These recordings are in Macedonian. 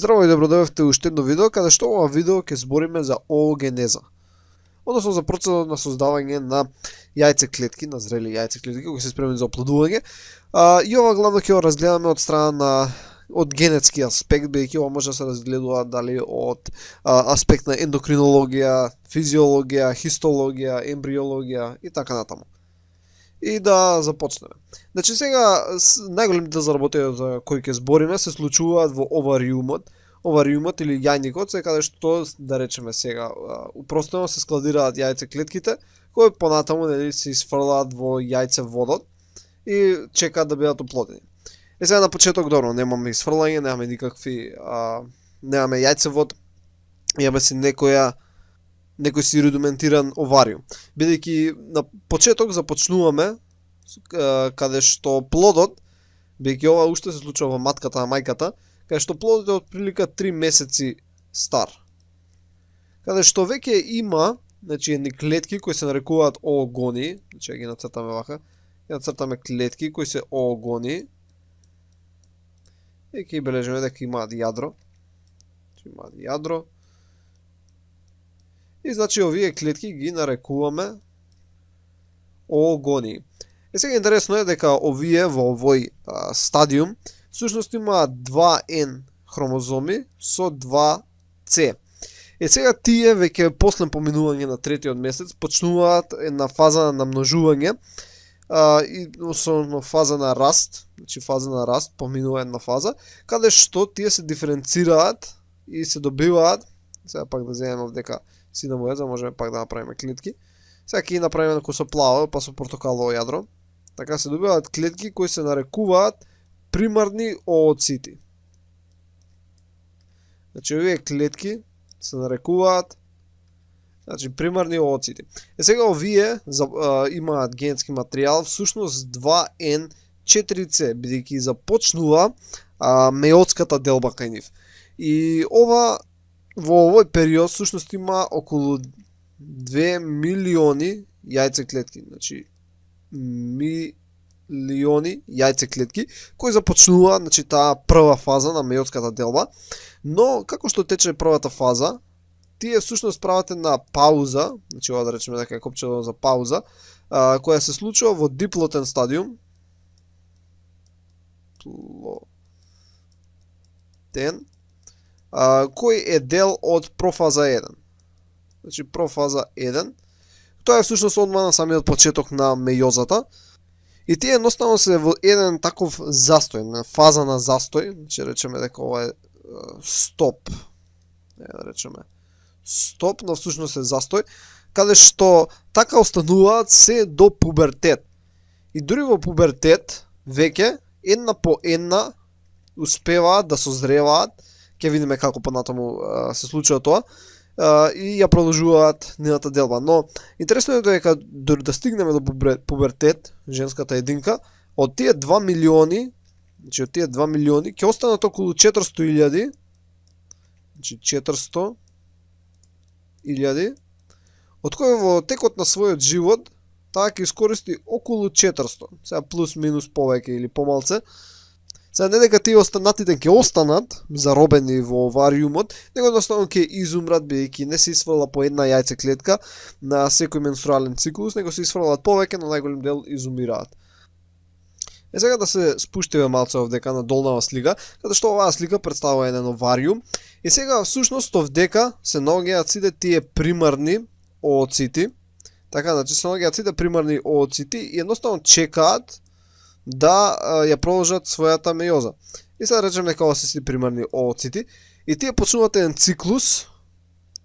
Здраво и добродојавте уште едно видео, каде што ова видео ќе збориме за оогенеза. Односно за процесот на создавање на јајцеклетки, на зрели јајцеклетки кои се спремни за оплодување. И ова главно ќе го разгледаме од страна од генетски аспект, бидејќи ова може да се разгледува дали од аспект на ендокринологија, физиологија, хистологија, ембриологија и така натаму. И да започнеме. Значи сега најголемите заработења за кои ќе збориме се случуваат во овариумот. Овариумот или јајникот се каде што, да речеме сега, упростено се складираат јајцеклетките, кои понатаму се изфрлаат во јајцеводот и чекаат да бидат оплодени. Сега на почеток добро, немаме изфрлање, немаме никакви немаме јајцевод, имаме си некој си рудиментиран овариум. Бидејќи на почеток започнуваме каде што плодот, бидејќи ова уште се случува во матката на мајката, каде што плодот е отприлика 3 месеци стар. Каде што веќе има, значи едни клетки кои се нарекуваат оогони, значи ги нацртаме вака, ги нацртаме клетки кои се оогони. И ќе бележиме дека имаат јадро. Значи имаат јадро. И значи овие клетки ги нарекуваме оогони. Е сега интересно е дека овие во овој стадиум всушност имаат 2N хромозоми со 2C. Е сега тие веќе после поминување на третиот месец почнуваат една фаза на намножување и особено фаза на раст, значи фаза на раст, поминува една фаза, каде што тие се диференцираат и се добиваат, сега пак да земеме овдека сина мојот, за можеме пак да направиме клетки. Сега ќе ги направиме некој со плаво, па со портокалово јадро. Така се добиваат клетки кои се нарекуваат примарни ооцити. Значи овие клетки се нарекуваат примарни ооцити. Е сега овие имаат генетски материјал всушност 2N4C, бидејќи започнува меотската делба кај нив. И ова во овој период всушност има околу 2 милиони јајцеклетки, значи милиони јајцеклетки кои започнуваат, значи таа прва фаза на меотската делба. Но како што тече првата фаза, тие всушност прават една пауза, значи ова да речеме дека е копчето за пауза, која се случува во диплотен стадиум. Кој е дел од профаза 1. Значи профаза 1. Тоа е всушност одма на самиот почеток на мејозата. И тие едноставно се во еден таков застој, на фаза на застој, значи речеме дека ова е стоп. Да речеме стоп, но всушност е застој, каде што така остануваат се до пубертет. И дури во пубертет веќе една по една успеваат да созреваат. Ќе видиме како понатаму се случува тоа и ја продолжуваат нивната делба. Но интересно е дека дори да стигнеме до пубертет, женската единка, од тие 2 милиони, значи од тие 2 милиони ќе останат околу 400.000, значи 400.000, од кои во текот на својот живот таа ќе искористи околу 400, сега плюс минус повеќе или помалце. Сега не дека тие останатите ќе останат заробени во овариумот, него едноставно ќе изумрат, бидејќи не се изфрла по една јајцеклетка на секој менструален циклус, него се изфрлаат повеќе, но најголем дел изумираат. Е сега да се спуштиме малце овдека на долнава слика, каде што оваа слика представува еден овариум. И сега всушност овдека се наоѓаат сите тие примарни ооцити. Така, значи се наоѓаат сите примарни ооцити и едноставно чекаат да ја продолжат својата мејоза. И сега речеме дека ова се сите примарни ооцити и тие почнуваат еден циклус,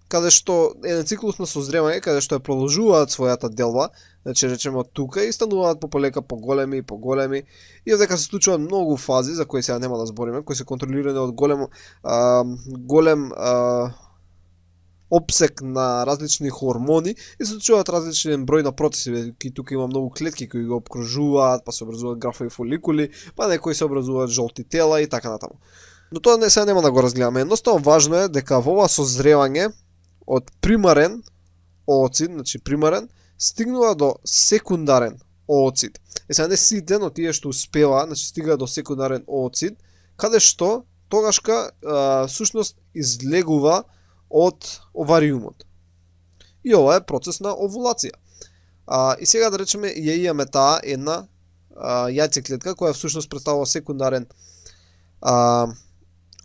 каде што еден циклус на созревање, каде што ја продолжуваат својата делба, значи речеме од тука и стануваат пополека поголеми и поголеми. И овдека се случуваат многу фази за кои сега нема да збориме, кои се контролирани од голем опсек на различни хормони и се случуваат различен број на процеси, бидејќи тука има многу клетки кои го обкружуваат, па се образуваат графови фоликули, па некои се образуваат жолти тела и така натаму. Но тоа сега нема да го разгледаме. Едноставно важно е дека во ова созревање од примарен ооцит, значи примарен, стигнува до секундарен ооцит. Сега не сите, но тие што успеваат, значи стигаат до секундарен ооцит, каде што тогашка всушност излегува од овариумот. И ова е процес на овулација. И сега да речеме ја имаме таа една јајцеклетка која всушност представува секундарен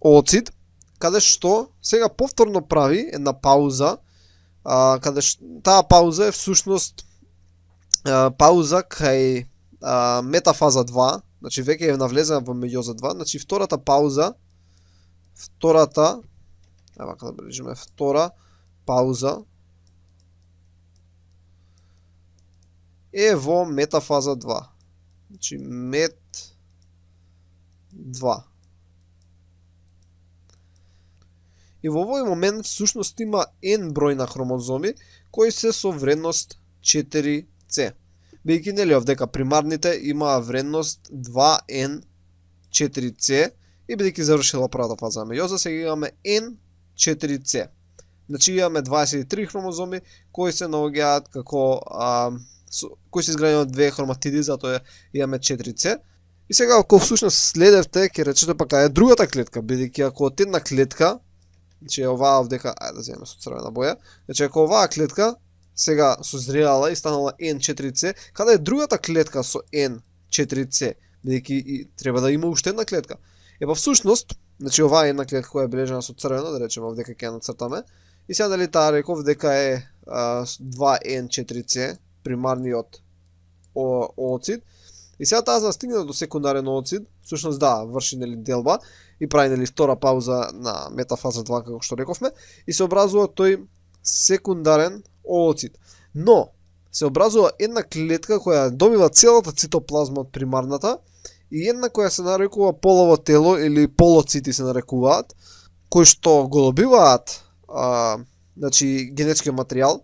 ooцит, каде што сега повторно прави една пауза, каде таа пауза е всушност пауза кај метафаза 2, значи веќе е навлезена во мејоза 2, значи втората пауза, ева каде бележиме втора пауза е во метафаза 2. Значи мет 2. И во овој момент всушност има n број на хромозоми кои се со вредност 4c. Бидејќи нели овдека примарните имаа вредност 2n4c и бидејќи завршила првата фаза на мејоза, сега имаме n4c. Значи имаме 23 хромозоми кои се наоѓаат како кои се изградени од две хроматиди, затоа имаме 4c. И сега ако всушност следевте, ќе речете па кај е другата клетка, бидејќи ако од една клетка, значи оваа овдека, ајде да земеме со црвена боја, значи ако оваа клетка сега созрела и станала N4C, каде е другата клетка со N4C, бидејќи треба да има уште една клетка. Епа всушност, значи оваа е една клетка која е бележена со црвено, да речеме овдека ќе ја нацртаме, и сега дали таа реков дека е 2N4C, примарниот ooцит, и сега таа за да стигне до секундарен ooцит, всушност да, врши нели делба и прави нели втора пауза на метафаза 2 како што рековме, и се образува тој секундарен ooцит. Но се образува една клетка која добива целата цитоплазма од примарната и една која се нарекува полово тело или полоцити се нарекуваат, кои што го добиваат значи генетскиот материјал,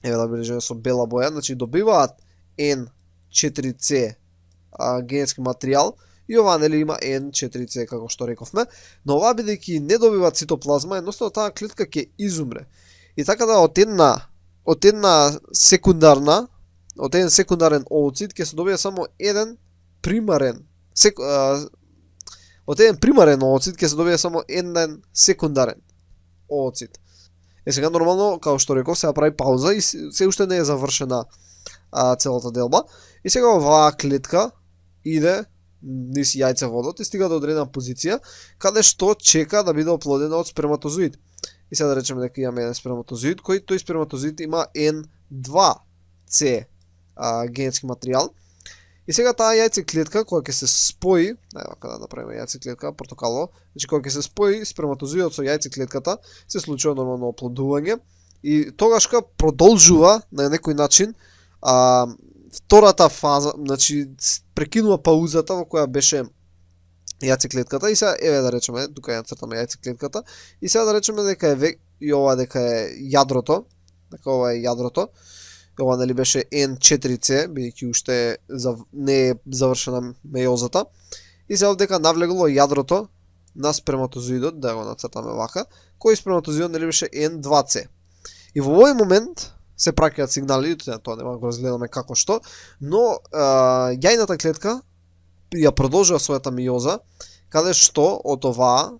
еве да бележиме со бела боја, значи добиваат N4C генетски материјал и ова нели има N4C како што рековме, но ова бидејќи не добива цитоплазма, едноставно таа клетка ќе изумре. И така да од еден секундарен ooцит ќе се добие само еден примарен од еден примарен ooцит ќе се добие само еден секундарен ooцит. Сега нормално, како што реков, се прави пауза и се уште не е завршена целата делба. И сега оваа клетка иде низ јајцеводот и стига до одредена позиција, каде што чека да биде оплодена од сперматозоид. И сега да речеме дека имаме еден сперматозоид, кој тој сперматозоид има N2C генетски материјал. И сега таа јајцеклетка која ќе се спои, ева каде направиме јајцеклетка портокало, значи која ќе се спои сперматозоидот со јајцеклетката, се случува нормално оплодување и тогашка продолжува на некој начин втората фаза, значи прекинува паузата во која беше јајцеклетката и сега еве да речеме, тука ја цртаме јајцеклетката и сега да речеме дека е и ова дека е јадрото, дека ова е јадрото. Ова нели беше N4C, бидејќи уште не е завршена мејозата. И сега овдека навлегло јадрото на сперматозоидот, да го нацртаме вака, кој сперматозоидот нели беше N2C. И во овој момент се праќаат сигнали, тоа нема го разгледаме како што, но јајната клетка ја продолжува својата мејоза, каде што од ова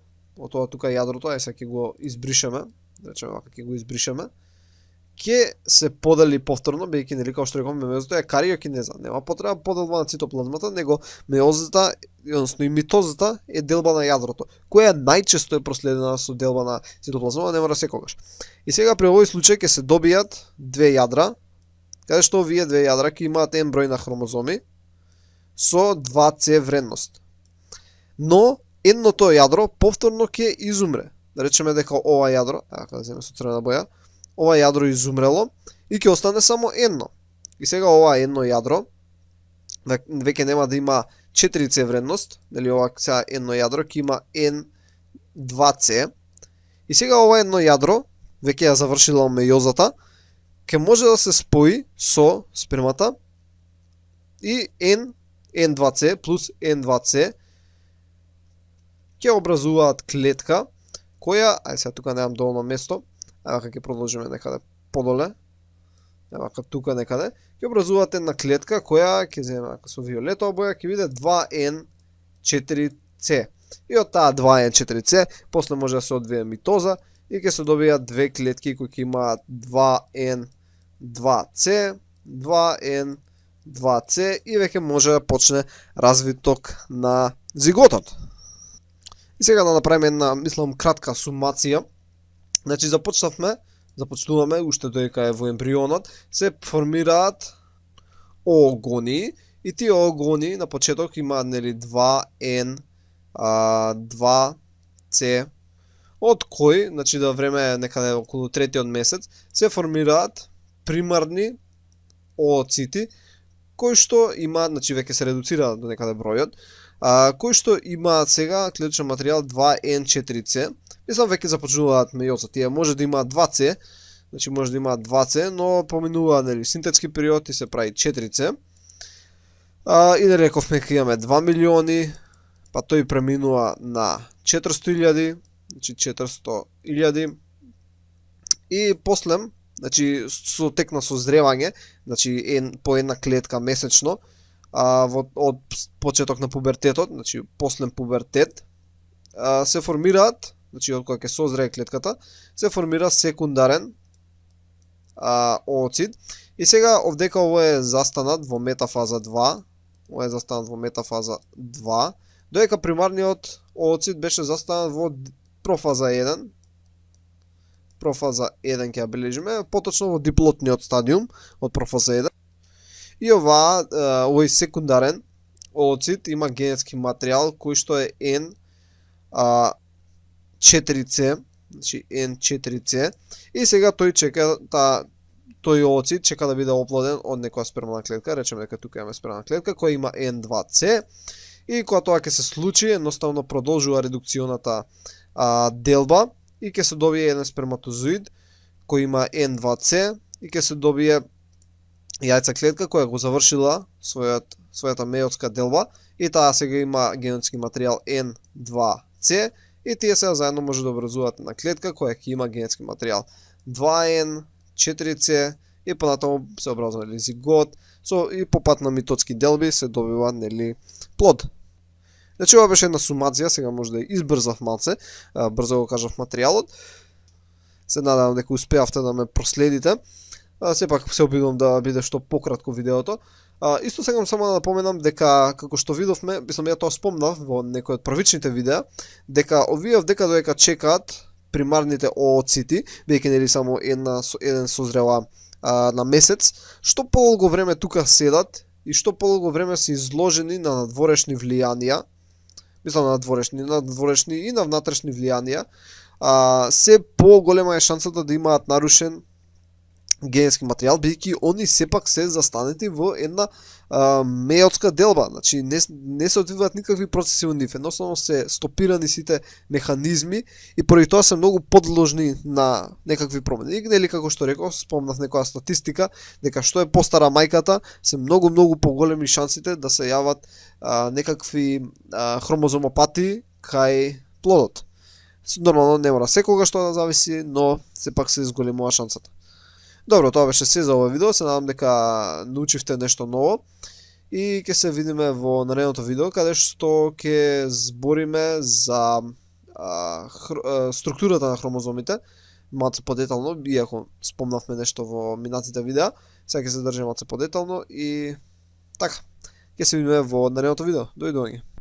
тука јадрото, ај сега ќе го избришеме, да речеме вака ќе го избришеме, ќе се подели повторно, бидејќи нели како што рековме мејозата е кариокинеза, нема потреба поделба на цитоплазмата, него мејозата, односно и митозата е делба на јадрото, која најчесто е проследена со делба на цитоплазмата, не мора секогаш. И сега при овој случај ќе се добијат две јадра, каде што овие две јадра ќе имаат n број на хромозоми со 2C вредност. Но едното јадро повторно ќе изумре. Да речеме дека ова јадро, да земе со црвена боја, ова јадро изумрело и ќе остане само едно. И сега ова едно јадро веќе нема да има 4C вредност, нели ова сега едно јадро ќе има N2C. И сега ова едно јадро веќе ја завршила мејозата, ќе може да се спои со спермата и N2C плюс N2C ќе образуваат клетка која, ајде сега тука немам доволно место, вака ќе продолжиме некаде подоле, вака тука некаде, ќе образуваат една клетка која ќе земе со виолетова боја, ќе биде 2N4C. и од таа 2N4C после може да се одвие митоза и ќе се добијат две клетки кои ќе имаат 2N2C, 2N2C и веќе може да почне развиток на зиготот. И сега да направиме една, мислам, кратка сумација. Значи започнуваме уште додека е во ембрионот, се формираат оогони и тие оогони на почеток имаат нели 2N 2C, од кои, значи да време некаде околу третиот месец, се формираат примарни ооцити, кои што имаат, значи веќе се редуцира до некаде бројот, кои што имаат сега клетичен материјал 2N4C. Мислам веќе започнуваат мејоца, тие може да имаат 2C, значи може да имаат 2C, но поминува нели синтетски период и се прави 4C. И да рековме дека имаме 2 милиони, па тој преминува на 400.000, значи 400.000 и после, значи со тек на созревање, значи по една клетка месечно, од почеток на пубертетот, значи после пубертет, се формираат, значи од кога ќе созрее клетката, се формира секундарен ооцит. И сега овдека ово е застанат во метафаза 2, ова е застанат во метафаза 2, додека примарниот ооцит беше застанат во профаза 1. Профаза 1 ќе ја бележиме, поточно во диплотниот стадиум од профаза 1. И овој секундарен ооцит има генетски материјал кој што е N4C, значи N4C, и сега тој чека тој ооцит чека да биде оплоден од некоја спермна клетка, речеме дека тука имаме спермна клетка која има N2C, и кога тоа ќе се случи, едноставно продолжува редукционата делба и ќе се добие еден сперматозоид кој има N2C и ќе се добие јајца клетка која го завршила својата мејотска делба и таа сега има генетски материјал N2C и тие сега заедно може да образуваат една клетка која ќе има генетски материјал 2N4C и понатаму се образува нели зигот, и по пат на митотски делби се добива нели плод. Значи ова беше една сумација, сега може да ја избрзав малце, брзо го кажав материјалот. Се надевам дека успеавте да ме проследите. Сепак се обидувам да биде што пократко видеото. Исто сакам само да напоменам дека како што видовме, мислам ја тоа спомнав во некој од првичните видеа, дека овие овдека додека чекаат примарните ооцити, бидејќи нели само еден созрела на месец, што подолго време тука седат и што подолго време се изложени на надворешни влијанија, мислам на надворешни и на внатрешни влијанија, се поголема е шансата да имаат нарушен генетски материјал, бидејќи они сепак се застанети во една мејотска делба, значи не се одвиваат никакви процеси во нив, едноставно се стопирани сите механизми и поради тоа се многу подложни на некакви промени. И нели како што реков, спомнав некоја статистика дека што е постара мајката, се многу поголеми шансите да се јават некакви хромозомопатии кај плодот. Нормално не мора секогаш тоа да зависи, но сепак се зголемува шансата. Добро, тоа беше се за ова видео, се надам дека научивте нешто ново и ќе се видиме во наредното видео каде што ќе збориме за структурата на хромозомите, малце подетално, иако спомнавме нешто во минатите видеа, сега ќе се држиме малце подетално и така, ќе се видиме во наредното видео. Дојдување.